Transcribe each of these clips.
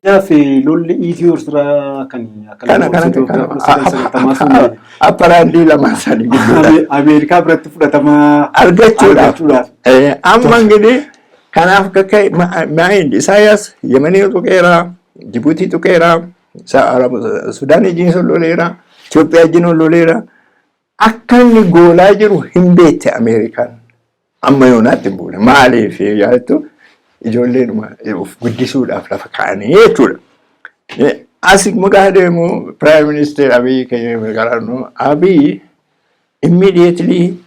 Kanaaf lolli Itiyoo Eertiraa kan akka Kana lakkoofsa kana Itoophiyaa kana 1990 sun upper handii lamaan isaanii gidduudha. Ameerikaa biratti fudhatama Argachuudhaaf. argachuudhaaf. Amma እንግዲህ kanaaf akka maayind Isaayyaas Yemanii tuqeera, Jibuutii tuqeera, Sudaan wajjin loleera, Itoophiyaa wajjin loleera. Akka inni goolaa jiru hin beekte Ameerikaan. Amma yoonaatti hin buune. Maaliif yaaddu, ijoolleen of guddisuudhaaf lafa kaa'anii jechuudha. As maqaa deemu Prime Minister Abiy keenya gargaarnu, Abiy immediately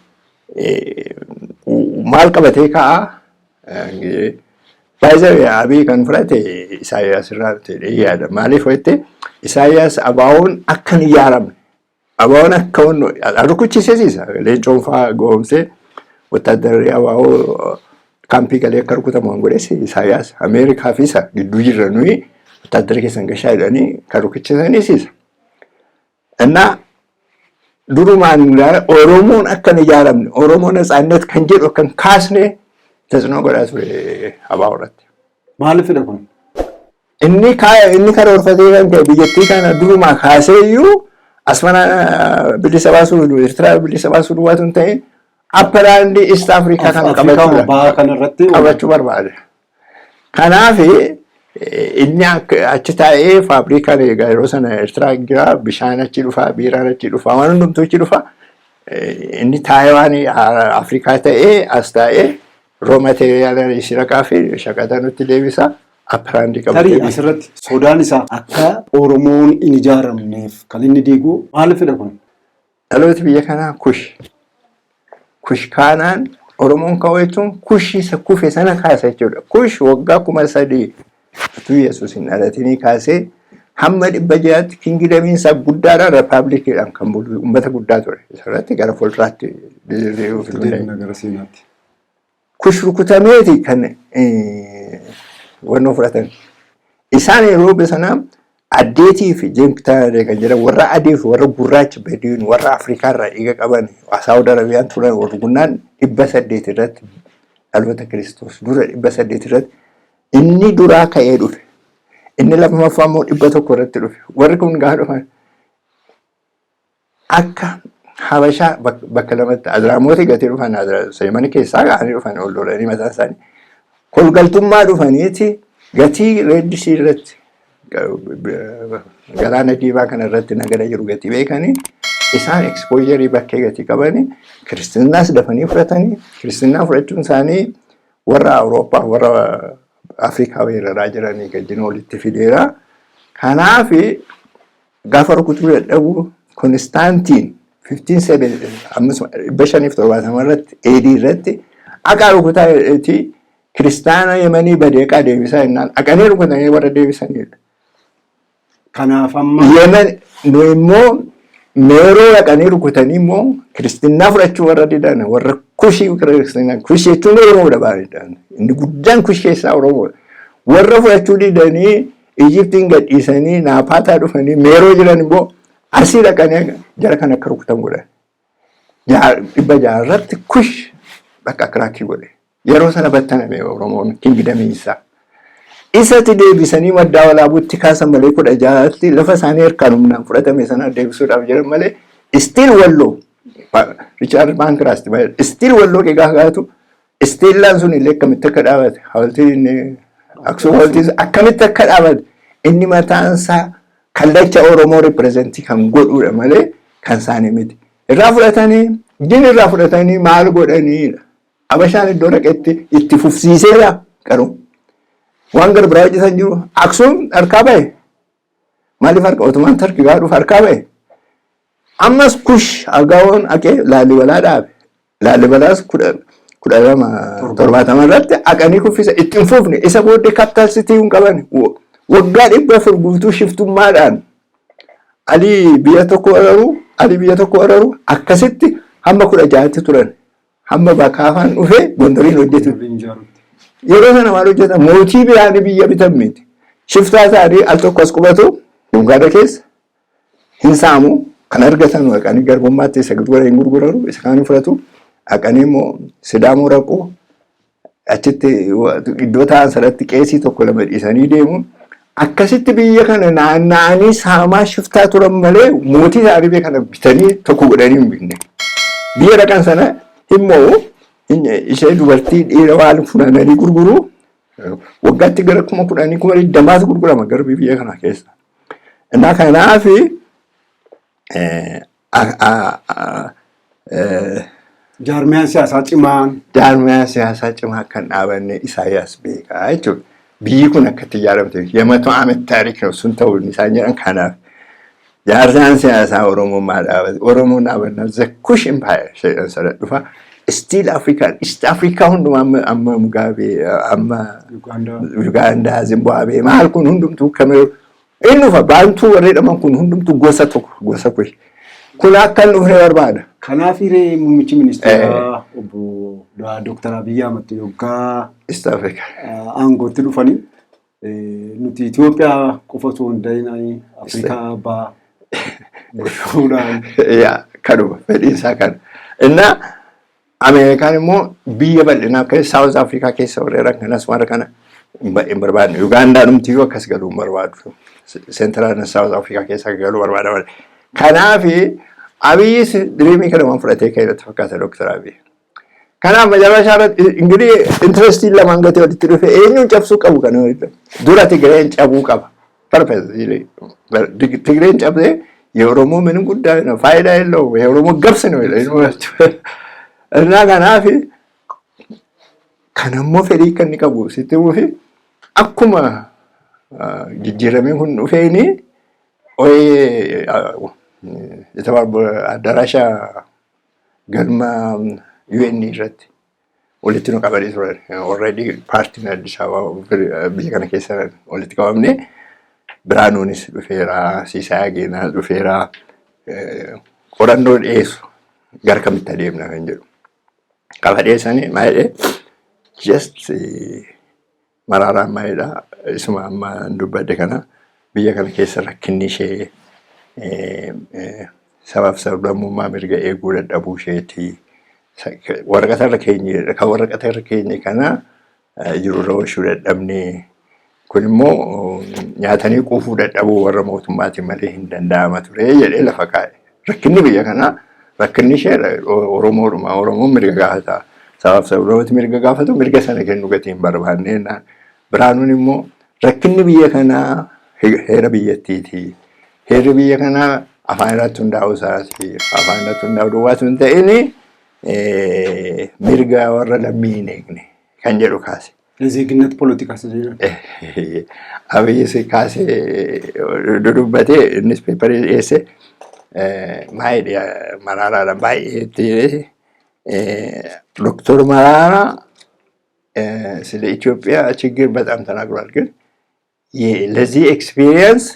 maal qabatee ka'a? Baay'ee Abiy kan fudhate Isaayyaas irraa ta'ee yaada. Maaliif jette, Isaayyaas abaawoon akka hin ijaaramne, abaawoon akka rukuchiseesiisa. Leencoon fa'aa goomsee wattaaddarri abaawoo kaampii galee akka rukutamu waan godhes Isaayyaas. Ameerikaa fi isa gidduu jirra, nuyi wattaaddara keessan gashaa jedhanii kan rukuchisanis isa. Innaa durumaan Oromoon akka hin ijaaramne, Oromoon ነጻነት kan jedhu akka hin kaasne ተጽዕኖ godhaa ture abaa'oo irratti. Maaliif fedha kun? Inni karoorfatee kan ka'e biyyattii kana durumaa kaasee iyyuu Asmaraa bilisa baasuu, Eertiraa bilisa baasuu duwwaatu hin ta'in, upper handii East Africa kana Afrikaa qabachuudha. Bahaa kanarratti Qabachuu barbaade. Kanaaf inni achi taa'ee faabrikaan egaa yeroo sana Eertiraa jira, bishaan achi dhufaa, biiraan achi dhufaa, waan hundumtuu achi dhufaa. Inni taa'ee waan Afrikaa ta'ee as taa'ee raw materiala shiraqaa fi shaqaxa nutti deebisa. Upper handii Tarii qabatee. asirratti sodaan isaa akka Oromoon hin ijaaramneef kan inni diigu maaliif fedha kun? Dhalooti biyya kanaa Kush. Kush kaanaan Oromoon ka'u jechuun Kush isa kufe sana kaasa jechuudha. Kush waggaa 3000 utuu Yesuus hin dhalatinii kaasee hamma 600tti kingdomiin isaa guddaadhaan republiciidhaan kan bulu uummata guddaa ture. Isarratti gara fuulduraatti deebi'uuf hin danda'e. Deemna gara seenaatti. Kush rukutameeti kan wannoo fudhatan. Isaan yeroo sana addeetii fi jeemtaa kan jedhamu warra adii fi warra gurraacha badiin warra Afrikaa irraa dhiiga qaban Saawud Arabiyaan turan warri gunnaan 800 irratti, dhaloota Kiristoos dura 800 irratti inni duraa ka'ee dhufe. Inni lammaffaa immoo 100 irratti dhufe. Warri kun gaafa dhufan akka Habashaa bakka lamatti Adraamooti gatii dhufan, Seemani keessaa ka'anii dhufan, ol lolanii mataan isaanii. Kolgaltummaa dhufaniiti gatii Red Sea irratti, galaana diimaa kana irratti nagada jiru gatii beekanii, isaan exposureii bakkee gatii qabanii, kiristiinaas dafanii fudhatanii, kiristinnaa fudhachuun isaanii warra Awurooppaa warra Afrikaa weeraraa jiranii gajjin walitti fideera. Kanaaf gaafa rukutuu dadhabu Konstaantiin 570 irratti AD irratti akka rukutaa kiristaana Yemanii badeeqaa deebisaa jennaan dhaqanii rukutanii warra deebisanidha. Kanaaf amma Yemen nu immoo meeroo dhaqanii rukutanii immoo kiristinnaa fudhachuu warra didan, warra Kushii. Kiristinnaa Kushii jechuun Oromoodha baay'eedhaan. Inni guddaan Kushii keessaa Oromoodha. Warra fudhachuu didanii Ijiptiin gadhiisanii Naapaataa dhufanii meeroo jiran immoo asii dhaqanii jara kan akka rukutan godhan. 600 irratti Kush bakka crack godhe. Yeroo sana battaname Oromoon kingdomiin isaa. Isatti deebisanii Maddaa Walaabuutti kaasan malee 16tti lafa isaanii harkaan humnaan fudhatame sana deebisuudhaaf jedhan malee, still Walloo Richard Pankhurst still Walloo gaafa gaatu stelaan sun illee akkamitti akka dhaabate, hawaltiin inni Aksum hawaltiin akkamitti akka dhaabate, inni mataan isaa kallacha Oromoo representii kan godhudha malee kan isaanii miti. Irraa fudhatanii jin irraa fudhatanii maal godhaniidha. Abashaan iddoo dhaqetti itti fufsiiseera garuu. Waan gara biraa hojjetan jiru. Aksuum harkaa bahe. Maaliif harka Otomaan Tarkii gaafa dhufu harkaa bahe? Ammas Kush Agawoon haqee Laalibalaa dhaabe. Laalibalaas 1270 irratti haqanii kuffisa, itti hin fufne. Isa booddee capital city hin qaban. Waggaa 400 guutuu shiftummaadhaan alii biyya tokko araru, alii biyya tokko araru, akkasitti hamma 16tti turan. Hamma Bakaafaan dhufee Gondoriin hojjetu. Yeroo sana maal hojjetan? Mootii biraanii biyya bitan miti. Shiftaa ta'anii al tokko as qubatu, dunkaana keessa hin saamu, kan argatan dhaqanii garbummaatti isa gurguran hin gurguranu, isa kaan hin fudhatu, dhaqanii immoo Sidaamoo raqu, achitti iddoo ta'an sanatti qeesii tokko lama dhiisanii deemu. Akkasitti biyya kana naanna'anii saamaa shiftaa turan malee mootii isaanii biyya kana bitanii tokko godhanii hin binne. Biyya dhaqan sana immoo ishee dubartii dhiira waan funaananii gurguru, waggaatti gara 10,000, 20,000tu gurgurama garbi biyya kana keessa. Innaa kanaaf Jaarmiyaan siyaasaa cimaan. Jaarmiyaan siyaasaa cimaa kan dhaabanne Isaayyaas beekaa jechuudha. Biyyi kun akkatti ijaaramte የመቶ ዓመት ታሪክ ነው sun ta'uu isaan jedhan. Kanaaf jaarsaan siyaasaa Oromummaa dhaabate, Oromoon dhaabannaa the Kush Empire jedhan sana dhufa. Still Afrikaan, East Africa hundumaa, amma Mugaabee, amma Ugaandaa. Ugaandaa, Zimbabwee, maal kun hundumtuu, Kameruun inni dhufa, Baantuu warri jedhaman kun hundumtuu gosa tokko, gosa Kush. Kun akka hin dhufne barbaada. Kanaaf hiree muummichi ministeeraa obbo Dooktar Abiyyi Ahmad yoggaa East Africa. aangootti dhufanii nuti Itoophiyaa qofa osoo hin ta'in Afrikaa bahaa bulchuudhaan. Yaa, kanuma fedhiin isaa kana. Innaa Ameerikaan immoo biyya bal'inaa akka South Africa keessa warreen kanas warra kana hin barbaadne. Ugaandaan dhumtiyyuu akkas galuu hin barbaadu. Central South Africa keessa akka galuu barbaada malee. Kanaaf Abiyyis dreamii kana waan fudhatee ka'e natti fakkaata, Dooktar Abiy. Kanaaf macarrashaa irratti ingirii interestiin lamaan gatee walitti dhufe, eenyuun cabsuu qabu kana dura? Tigreen cabuu qaba. Purpose Tigreen cabsee የኦሮሞ ምንም ጉዳይ ነው ፋይዳ የለውም፣ የኦሮሞ ገብስ ነው። እና kanaaf kanammoo fedhii kan inni qabu sitti himuufi, akkuma jijjiiramni kun dhufeeni addaraasha galma UN irratti walitti nu qabanii turan. Already paartiin Addis Ababa biyya kana keessa walitti qabamne, Biraanuunis dhufeera, Siisaay Ageenaa dhufeera, qorannoo dhiyeessu gara kamitti adeemna kan jedhu. Qafa dhiyeessanii maal jedhee, just Maraaraan maalidha, isuma amma dubbadde kana, biyya kana keessa rakkinni ishee sabaaf sablammummaa mirga eeguu dadhabuu isheeti. Waraqata irra keenye, kan waraqata irra keenye kana jirurra oolchuu dadhabne. Kun immoo nyaatanii quufuu dadhabuu warra mootummaatiin malee hin danda'ama ture jedhee lafa kaa'e. Rakkinni biyya kanaa, rakkinni ishee Oromoodhuma. Oromoon mirga gaafata. Sabaaf sablammooti mirga gaafatu, mirga sana kennu gatii hin barbaanne. Biraanuun immoo rakkinni biyya kanaa heera biyyattiiti. Heerri biyya kanaa afaan irratti hundaa'uu isaati. Afaan irratti hundaa'uu duwwaatu hin ta'in, mirga warra lammii hin eegne kan jedhu kaase. የዜግነት ፖለቲካ jedhan. Abiyyis kaasee dudubbatee, innis paperii dhiyeesse. Maayidha, Maraaraadha baay'ee itti ዶክተር መራራ ስለ ኢትዮጵያ ችግር በጣም ተናግሯል። ግን ለዚህ experience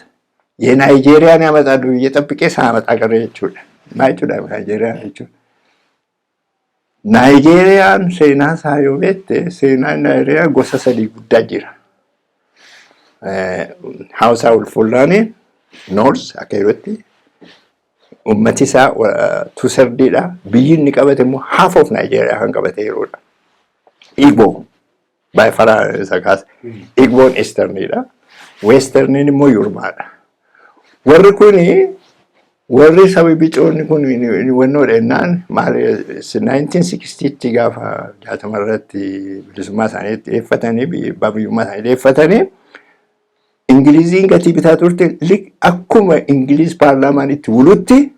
የናይጄሪያን ያመጣሉ ብዬ ጠብቄ ሳያመጣ ቀረ jechuudha. Maal jechuudha Naayijeeriyaan jechuudha? Naayijeeriyaan seenaa isaa yoo beekte, seenaan Naayijeeriyaa gosa sadii guddaa jira. Hausaa, Fulaanii, North akka yerootti ummati isaa two-thirdiidha. Biyyi inni qabate immoo half of Nigeria kan qabate yeroodha. Igbo baay'ee isa kaase. Igboon Easterniidha. Westerniin immoo Yorubaadha. Warri kuni, warri saba bicoonni kun wannoo dhennaan maal, 1960tti gaafa 60 irratti bilisummaa isaanii dhiyeeffatanii, biyyummaa isaanii dhiyeeffatanii, Ingiliziin gatii bitaa turte. Akkuma Ingiliz paarlaamaan itti bulutti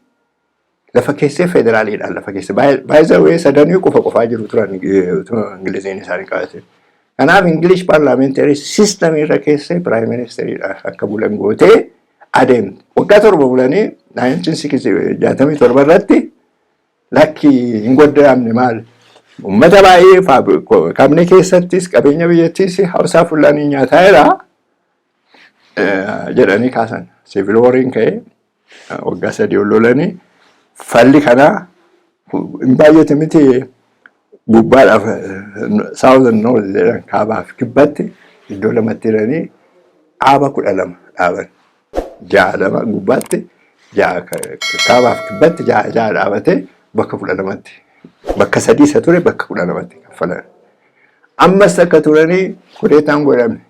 lafa keessee federaaliidhaan lafa keessee baay'ee sadanii qofa qofaa jiru turan Ingiliziin isaanii qabate. Kanaaf English parliamentary system irra keessee prime ministeriidhaaf akka bulan gootee adeemte. Waggaa 7 bulanii 1967 irratti lakki hin goddaamne, maal, uummata baay'ee kabne keessattis qabeenya biyyattiis Hausaa Fulaanii nyaataa jira jedhanii kaasan. Civil wariin ka'ee waggaa 3 ol lolanii, falli kanaa hin baay'ate miti, gubbaadhaaf southern north jedhan, kaabaaf kibbatti iddoo lamatti hiranii dhaaba 12 dhaaban. Ja'a lama gubbaatti, ja'a kaabaaf kibbatti, ja'a ja'a dhaabatee bakka 12tti, bakka sadii isa ture bakka 12tti kaffalan. Ammas akka turanii kudeetaan godhame.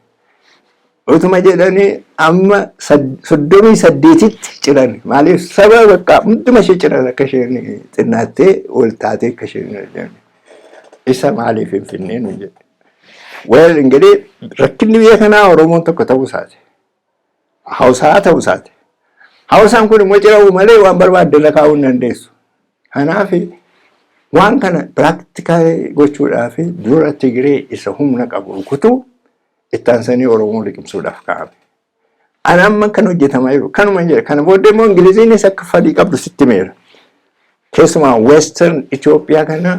Utuma jedhanii amma 38tti ciran. Maaliif saba bakka hunduma ishee ciran, akka isheen xinnaattee ol taatee akka isheen isa maaliif Finfinnee nu jedhe. Well, እንግዲህ rakkinni biyya kanaa Oromoon tokko ta'uu isaati. Hawusaa ta'uu isaati. Hawusaan kun immoo ciramuu malee waan barbaadde irra kaa'uu hin dandeessu. Kanaaf waan kana practical gochuudhaaf dura Tigiree isa humna qabu rukutuu, itti aansanii Oromoo liqimsuudhaaf kaa'ame. Ana amma kan hojjetamaa jiru kanuma jedha. Kana booddee immoo Ingiliziinis akka fadii qabdu sitti meera. Keessumaa Western Itoophiyaa kana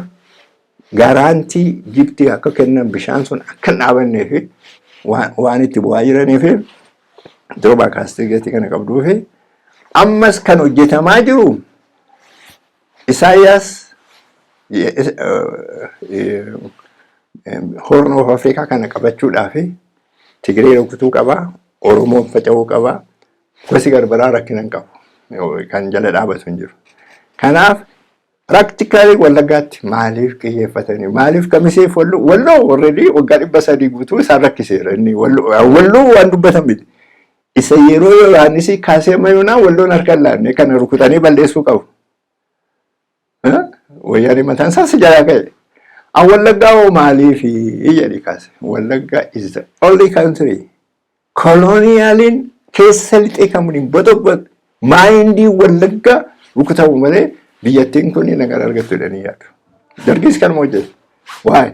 guarantee Gibxii akka kennan, bishaan sun akka hin dhaabannee fi waan itti bu'aa jiranii fi durumaa kaastee gatii kana qabduu fi ammas kan hojjetamaa jiru Isaayyaas Horn of Africa kana qabachuudhaaf Tigree rukutuu qaba, Oromoon faca'uu qaba, gosi garbaraa rakkina hin qabu. Kan jala dhaabatu hin jiru. Kanaaf practically Wallaggaatti maaliif xiyyeeffatanii, maaliif Kamiseef Walloo? Walloo already waggaa 300 guutuu isaan rakkiseera. Inni Walloo waan dubbatan miti. Isa yeroo Yohaannis kaasee mayunaa Walloon harka hin laanne kana rukutanii balleessuu qabu. Wayyaanee mataan isaa si jalaa ka'e. An Wallaggaa hoo maaliif jedhi kaase. Wallaggaa is the only country colonialiin keessa lixee kan hin botobbatu mindii Wallaggaa rukutamu malee biyyattiin kun nagaa argattu jedhanii yaadu. Dargis kanuma hojjete. Waa'ee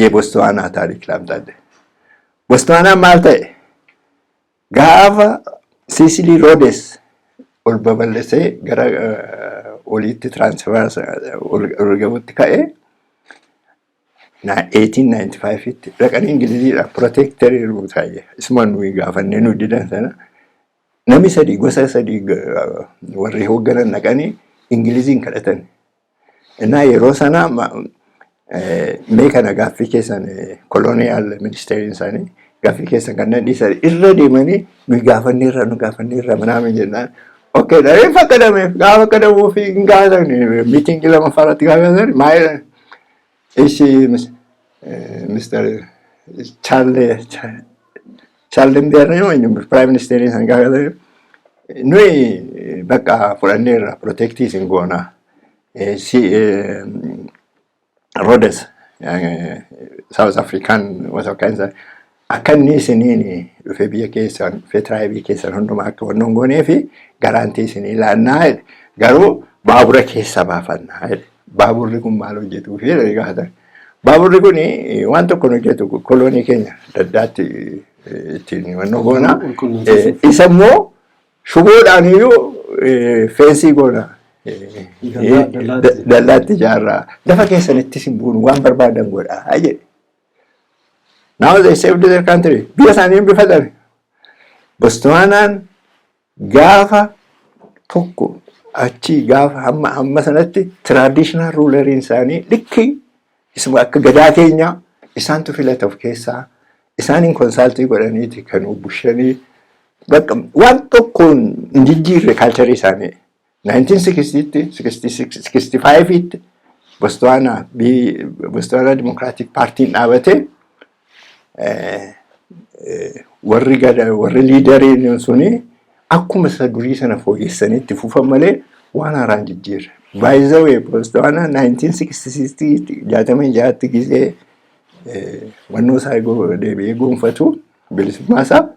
የቦትስዋና ታሪክ ላምጣልህ. Botswaanaan maal ta'e? Gaafa Cecil Rhodes ol babal'isee gara oliitti transfer ol gahutti ka'e, 1895tti dhaqanii Ingiliziidhaan protectorii taa'e. Isuma nuyi gaafannee nu didan sana namni sadii, gosa sadii warri hoogganan dhaqanii Ingiliziin kadhatan. Innaa yeroo sana mee kana gaaffii keessan, colonial ministeriin isaanii gaaffii keessan kanneen dhiisan irra deemanii nuyi gaafanneerra, nu gaafanneerra manaamin jennaan. Okay, dharee fakkadameef gaafa fakkadamuu fi hin gaafatan, meetingii lammaffaa irratti gaafatan maal ishi Mr. Charlie Charlie Mbeerni eenyu prime ministeriin isaan gaafatan, nuyi bakka fudhanneerra, protectii isin goona. Si Rhodes South African wasakkaan akka inni isiniin dhufee biyya keessan dhufee tribeii keessan hundumaa akka wannoon goonee fi guarantee isinii laannaa jedhe. Garuu baabura keessa baafannaa jedhe. Baaburri kun maal hojjetuu fi jedhanii gaafatan. Baaburri kun waan tokko hojjetu, kolonii keenya daddaatti ittiin wannoo goonaa. Isa immoo shuboodhaan iyyuu fenceii goona. Dallaatti ijaarraa. Lafa keessanittis hin buunu, waan barbaadan godhaa jedhe. Now they saved their country. Biyya isaanii bifatan. Botswanaan gaafa tokko achi gaafa hamma hamma sanatti traditional ruleriin isaanii likki isuma akka gadaa keenyaa isaantu filata of keessaa, isaaniin consultii godhaniiti kan bushanii bakka waan tokkoon hin jijjiirre cultureii isaanii. 1960tti, 66, 65tti Botswana Democratic Partyiin dhaabatee warri gada warri leaderiin suni akkuma isa durii sana fooyyessanii itti fufan malee waan haaraan jijjiirre. By the way, Botswana 1966 66tti gisee wannoo isaa deebi'ee gonfatu bilisummaa isaa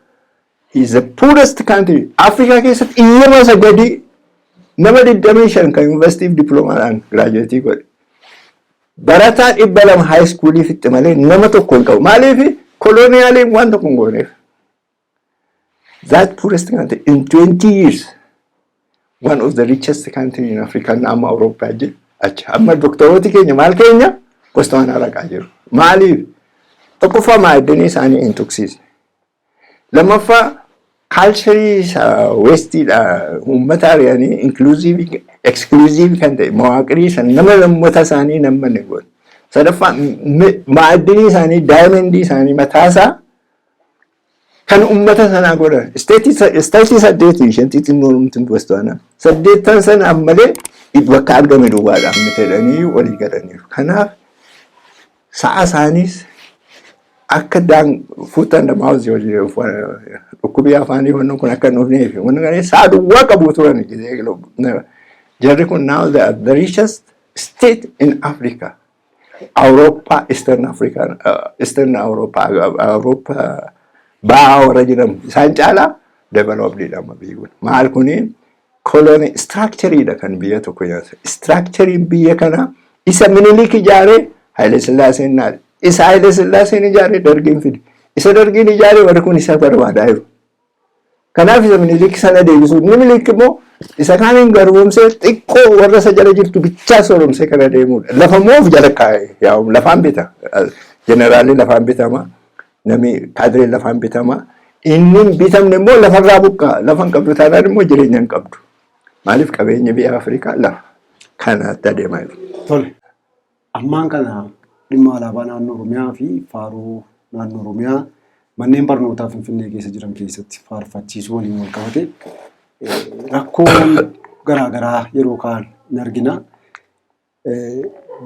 is the poorest country. Afrikaa keessatti iyyama isa gadi, nama 25 kan yuunivarsiitiif diploomaadhaan graduateii godhe. Barataa 200 high schoolii fixxe malee nama tokko hin qabu. Maaliif? Colonialiin waan tokko hin gooneef. That poorest country in 20 years one of the richest country in Africa. Amma Awurooppaa jiru achi. Amma doktorooti keenya maal keenya Botswana raqaa jiru. Maaliif? Tokkoffaa, maadinii isaanii hin tuqsiisne. Lammaffaa, cultureii isa westiidha uummata ari'anii inclusive exclusive kan ta'e mawaaqirii san nama uummata isaanii nama ni godhe. Sadaffaa, maadinii isaanii, diamondii isaanii mataasaa kan uummata sanaa godhan. Stateii saddeeti isheen xixinnoo numti Botswana. Saddeettan sanaaf malee bakka argame duwwaadhaan miti jedhanii walii galaniiru. Kanaaf sa'a isaaniis Akka daan foot and mouth dhukkubii afaanii wanni kun akka hin dhufneef wanni kana isaa duwwaa qabu turan. Jarri kun now they are the richest state in Africa. Awurooppaa, Eastern Africa, Eastern Awurooppaa, Awurooppaa bahaa warra jedhamu isaan caalaa developed dha amma biyyi kun. Maal kuni? Colony structureidha kan biyya tokko nyaata. Structurein biyya kana isa Minilik ijaaree Haile Sillaaseen naale. Isa Haile Sillaaseen ijaaree Dargiin fide. Isa Dargiin ijaaree warri kun isa barbaadaa jiru. Kanaaf isa Minilik sana deebisuu. Minilik immoo isa kaaniin garboomsee xiqqoo warra isa jala jirtu bichaa sooromsee kana deemudha. Lafa immoo of jala kaa'e. Yaa'u lafaan bita. Jeneraalli lafaan bitama. Namni kaadireen lafaan bitama. Inni hin bitamne immoo lafarraa buqqaa. Lafa hin qabdu taanaan immoo jireenya hin qabdu. Maaliif? Qabeenyi biyya Afrikaa lafa. Kanaatti adeemaa jiru. Tole. Ammaan kana dhimma alaabaa naannoo Oromiyaa fi faaruu naannoo Oromiyaa manneen barnootaa Finfinnee keessa jiran keessatti faarfachiisuu waliin wal qabate rakkoon garaagaraa yeroo ka'an ni argina.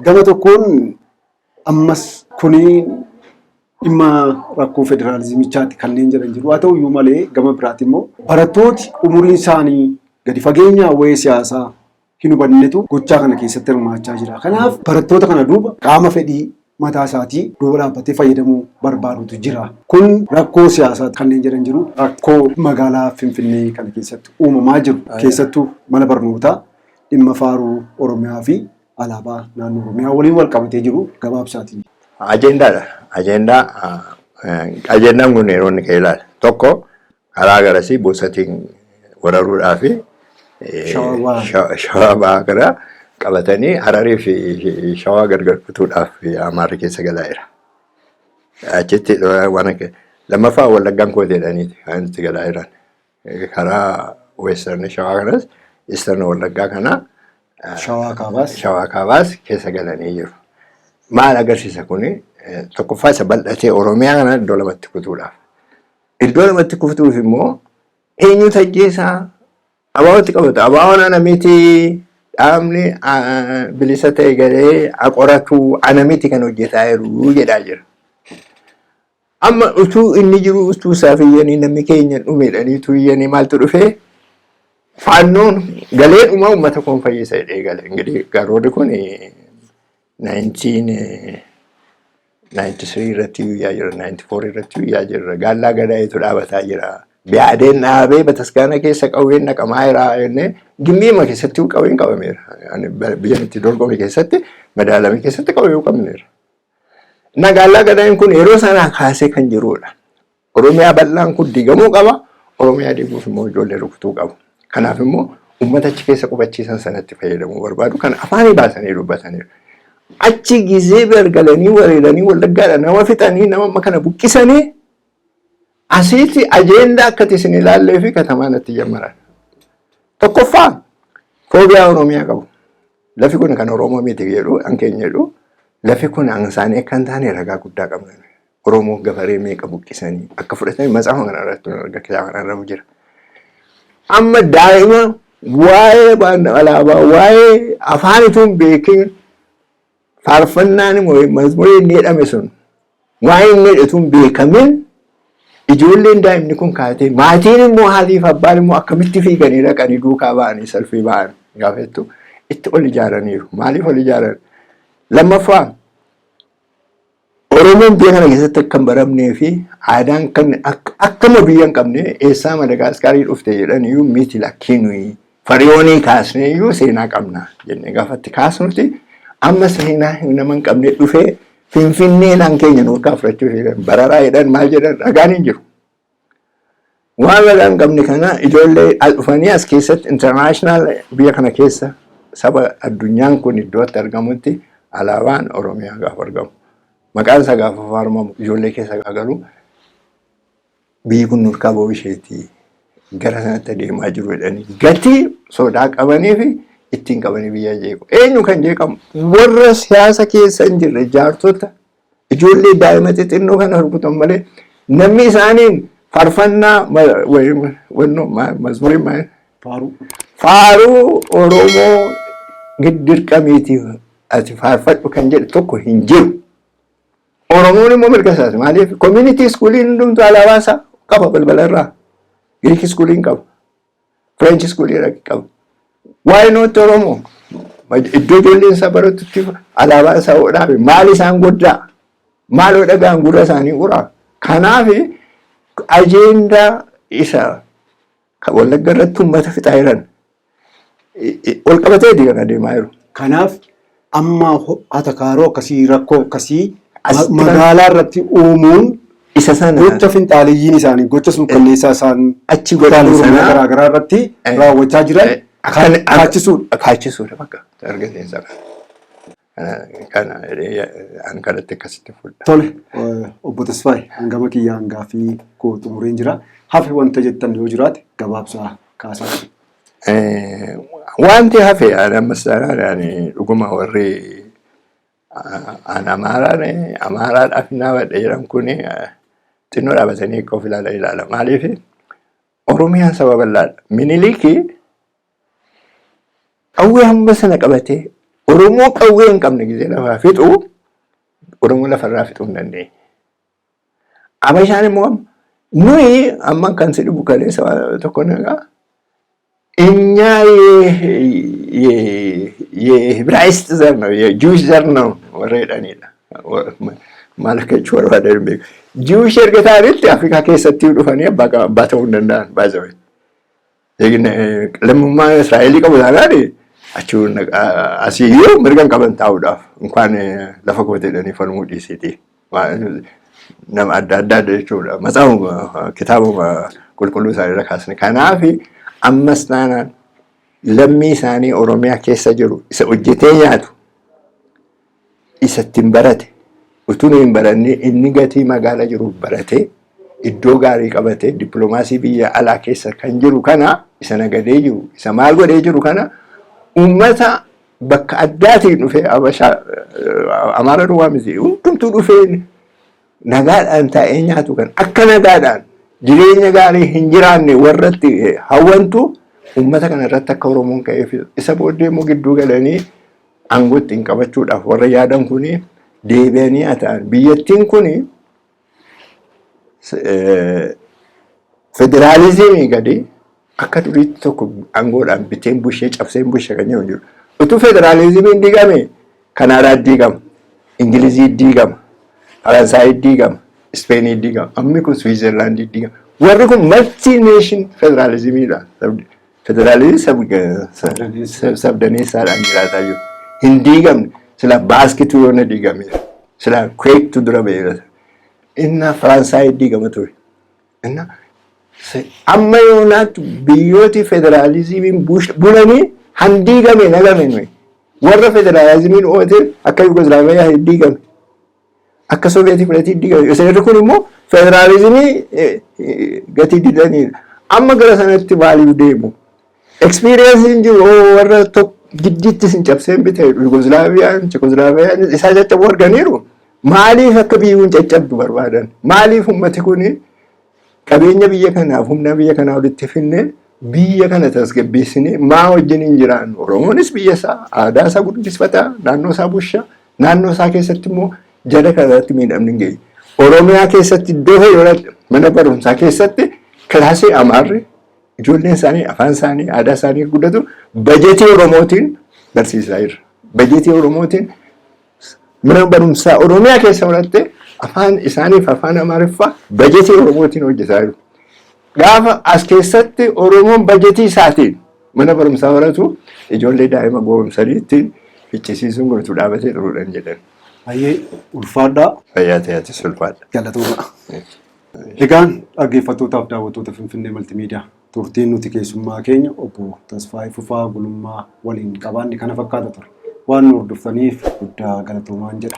Gama tokkoon ammas kuni dhimma rakkoo federaalizimichaati kanneen jedhan jiru. Haa ta'u iyyuu malee, gama biraatti immoo barattooti umuriin isaanii gadi fageenyaa waa'ee siyaasaa hin hubannetu gochaa kana keessatti hirmaachaa jira. Kanaaf barattoota kana duuba qaama fedhii mataa isaatii duuba dhaabbatee fayyadamuu barbaadutu jira. Kun rakkoo siyaasaa kanneen jedhan jiru. Rakkoo magaalaa Finfinnee kana keessatti uumamaa jiru, keessattuu mana barnootaa dhimma faaruu Oromiyaa fi alaabaa naannoo Oromiyaa waliin wal qabatee jiru gabaabsaatiin. Ajendaadha. Ajendaa, ajendaan kun yeroo inni ka'e ilaala. Tokko, karaa garasii bosatiin wararuudhaa fi Shawaa bahaa kana qabatanii Hararii fi Shawaa gargar kutuudhaaf Amaarri keessa galaa jira. Achitti waan akka lammaffaa Wallaggaan kootee jedhaniiti kan itti galaa jiran. Karaa Western Shawaa kanas, Eastern Wallaggaa kana, Shawaa kaabaas. Shawaa kaabaas keessa galanii jiru. Maal agarsiisa kuni? Tokkoffaa, isa bal'atee Oromiyaa kana iddoo lamatti kutuudhaaf. Iddoo lamatti kutuuf immoo eenyutu ajjeesaa? Abaawootti qabata. Abaawoon ana miti, dhaabni bilisa ta'e galee qoratu, ana miti kan hojjetaa jiru jedhaa jira. Amma utuu inni jiru, utuu isaaf iyyanii namni keenya dhumeedhanii utuu iyyanii, maaltu dhufee? Faannoon galee dhuma uummata koon fayyisa jedhee gale. Ingidihi garoorri kun 1993 irratti guyyaa jira, 94 irratti guyyaa jira. Gaallaa gadaayitu dhaabataa jira. Biyaadeen dhaabee bataskaana keessa qawween naqamaa jira jennee gimmiima keessatti qawween qabameera. Biyya itti dorgome keessatti, madaalamii keessatti qawwee qabneera. Na gaallaa gadaayin kun yeroo sanaa kaasee kan jirudha. Oromiyaa bal'aan kun diigamuu qaba. Oromiyaa diiguuf immoo ijoollee rukutuu qabu. Kanaaf immoo uummata achi keessa qubachiisan sanatti fayyadamuu barbaadu. Kan afaanii baasanii dubbataniiru. Achi gizee gargalanii wareeranii Wallaggaadha nama fixanii nama amma kana buqqisanii asitti ajeendaa akkati isin ilaallee fi katamaan itti jammaran. Tokkoffaa, foobiyaa Oromiyaa qabu. Lafi kun kan Oromoo miti jedhu, an keenya jedhu. Lafi kun an isaanii akka hin taane ragaa guddaa qabna. Oromoo gabaree meeqa buqqisanii akka fudhatanii matsaafa kana irratti arga, kitaaba kana irra jira. Amma daa'ima waa'ee alaabaa, waa'ee afaan utuu hin beekin, faarfannaan immoo mazmurii inni jedhame sun waa'ee inni jedhe utuu hin beekamin, ijoolleen daa'imni kun kaatee, maatiin immoo haatii fi abbaan immoo akkamitti fiiganii dhaqanii duukaa ba'anii salfii ba'an gaafa jettu, itti ol ijaaraniiru. Maaliif ol ijaaran? Lammaffaa, Oromoon biyya kana keessatti akka hin baramnee fi aadaan kan akkama biyya hin qabne, eessaa Madagaaskaarii dhufte jedhan iyyuu miti, lakkii nuyi fariyoonii kaasnee iyyuu seenaa qabna jennee gaafatti kaasnuti, amma seenaa nama hin qabne dhufee Finfinnee naan keenya nurkaa fudhachuuf jedhan, bararaa jedhan, maal jedhan, ragaan hin jiru. Waan ragaa hin qabne kana ijoollee dhufanii as keessatti international biyya kana keessa saba addunyaan kun iddootti argamutti alaabaan Oromiyaa gaafa argamu, maqaan isaa gaafa faarmamu, ijoollee keessa galu, biyyi kun nurkaa ba'uu isheeti, gara sanatti adeemaa jiru jedhanii gatii sodaa qabanii fi ittiin qabanii biyya jeequ. Eenyu kan jeeqamu? Warra siyaasa keessa hin jirre, jaartota, ijoollee daa'ima xixinnoo kana rukutan malee namni isaaniin faarfannaa wannoo mazmurii maal Faaruu. Faaruu Oromoo dirqamiiti ati faarfadhu kan jedhu tokko hin jiru. Oromoon immoo mirga isaati. Maaliif community schooliin hundumtuu alaabaa isaa qaba balbala irraa. Greek schooliin qaba. French schooliin qaba. Why not Oromoo? Iddoo ijoolleen isaa baratutti alaabaa isaa dhaabe maal isaan goddaa? Maaloo dhagaan gurra isaanii uraa? Kanaaf agenda isa Wallagga irratti uummata fixaa jiran ol qabateeti kan adeemaa jiru. Kanaaf amma atakaaroo akkasii, rakkoo akkasii magaalaa irratti uumuun isa sana gocha finxaaliyyiin isaanii, gocha suukanneessaa isaan achi godhan sana garaagaraa irratti raawwachaa jiran kaachisuudha. Kaachisuudha bakka argateensa kana an kanatti akkasitti fudha. Tole, obbo Tasfaayee, hangama kiyyaan gaaffii koo xumureen jira. Hafe wanta jettan yoo jiraate gabaabsaa kaasaa. Wanti hafe ammas taanaan dhuguma warri an Amaaraan Amaaraadhaaf naabadhe jedhan kun xinnoo dhaabatanii akka of ilaala ilaala. Maaliif Oromiyaan saba bal'aadha. Miniliikii qawwee hamma sana qabatee Oromoo qawwee hin qabne gisee lafaa fixu, Oromoo lafarraa fixuu hin dandeenye. Abashaan immoo nuyi amma kan si dhibu kaleessa tokko nagaa እኛ የዕብራይስጥ ዘር ነው፣ የ Jewish ዘር ነው warra jedhanidha. Maal akka jechuu barbaadan hin beeku. Jewish erga ta'anitti Afrikaa keessatti dhufanii abbaa ta'uu hin danda'an baay'ee. Lammummaa Israa'elii qabu taanaan achi asiyyuu mirga hin qaban taa'uudhaaf inkaan lafa koo jedhanii falmuu dhiisiiti. Nama adda addaa jechuudha. Matsaafuma kitaabuma qulqulluu isaanii irra kaasne. Kanaaf ammas taanaan lammii isaanii Oromiyaa keessa jiru isa hojjetee nyaatu, isa ittiin barate, utuu hin baranne inni gatii magaala jiru barate, iddoo gaarii qabate, dippiloomaasii biyya alaa keessa kan jiru kana, isa nagadee jiru, isa maal godhee jiru kana, uummata bakka addaatiin dhufee, Abashaa, Amaara duwwaa miti, hundumtuu dhufee nagaadhaan taa'ee nyaatu kan akka nagaadhaan jireenya gaarii hin jiraanne warratti hawwantu uummata kana irratti akka Oromoon ka'ee fi isa booddee immoo gidduu galanii aangoo ittiin qabachuudhaaf warra yaadan kuni deebi'anii haa ta'an. Biyyattiin kuni federaalizimii gadi akka duriitti tokko aangoodhaan biteen bushee cabseen bushee kan jiru jiru. Utuu federaalizimiin diigame Kanaadaan diigama, Ingilizii diigama, Faransaayii diigama, Ispeenii diigama, ammi kun Swiizerlaandii diigama. Warri kun multi nation federaalizimiidha. Federaalizimii sabdaneessaadhaan jiraataa jiru. Hin diigamne. Sila Baaskitu yoona diigameera. Sila Kuweektu dura ba'eera. Inna Faransaayii diigama ture. Inna amma yoonaatti biyyooti federaalizimiin bulanii han diigame nagame nuyi. Warra federaalizimiin oote akka Yugoslaaviyaa hin diigame. Akka Sooviyetii fudhatee diigame. Isaan kun immoo federaalizimii gatii didaniidha. Amma gara sanatti maaliif deemu? Experienceiin jiru warra tokko giddiitti isin cabseen bite Yugoslaaviyaan, Chekoslovaakiyaan isaa caccabuu arganiiru. Maaliif akka biyyuun caccabdu barbaadan? Maaliif uummati kuni qabeenya biyya kanaaf humna biyya kanaa walitti finne biyya kana tasgabbeessinee maa wajjin hin jiraannu? Oromoonis biyya isaa, aadaa isaa guddifata, naannoo isaa busha, naannoo isaa keessatti immoo jala kanarratti miidhamni hin geenye. Oromiyaa keessatti iddoo fayyadamatti mana barumsaa keessatti kilaasii Amaarri ijoolleen isaanii afaan isaanii aadaa isaanii guddatu bajetii Oromootiin barsiisaa jira. Bajetii Oromootiin mana barumsaa Oromiyaa keessa fudhatte afaan isaaniif afaan Amaariffaa bajetii Oromootiin hojjetaa jiru. Gaafa as keessatti Oromoon bajetii isaatiin mana barumsaa baratu ijoollee daa'ima goomsanii ittiin ficcisiisuun godhatu dhaabatee turuudhaan jedhan. Baay'ee ulfaadhaa. Fayyaa ta'eetis ulfaadha. Galatooma. Egaan dhaggeeffattootaaf daawwattoota Finfinnee Maltiimiidiyaa, turtiin nuti keessummaa keenya obbo Tasfaayee Fufaa Gulummaa waliin qabaanne kana fakkaata ture. Waan nu hordoftaniif guddaa galatoomaan jedha.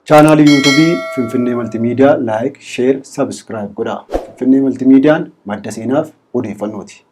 Chaanaalii YouTubeii Finfinnee Maltiimiidiyaa like, share, subscribe godhaa. Finfinnee Maltiimiidiyaan madda seenaaf odeeffannooti.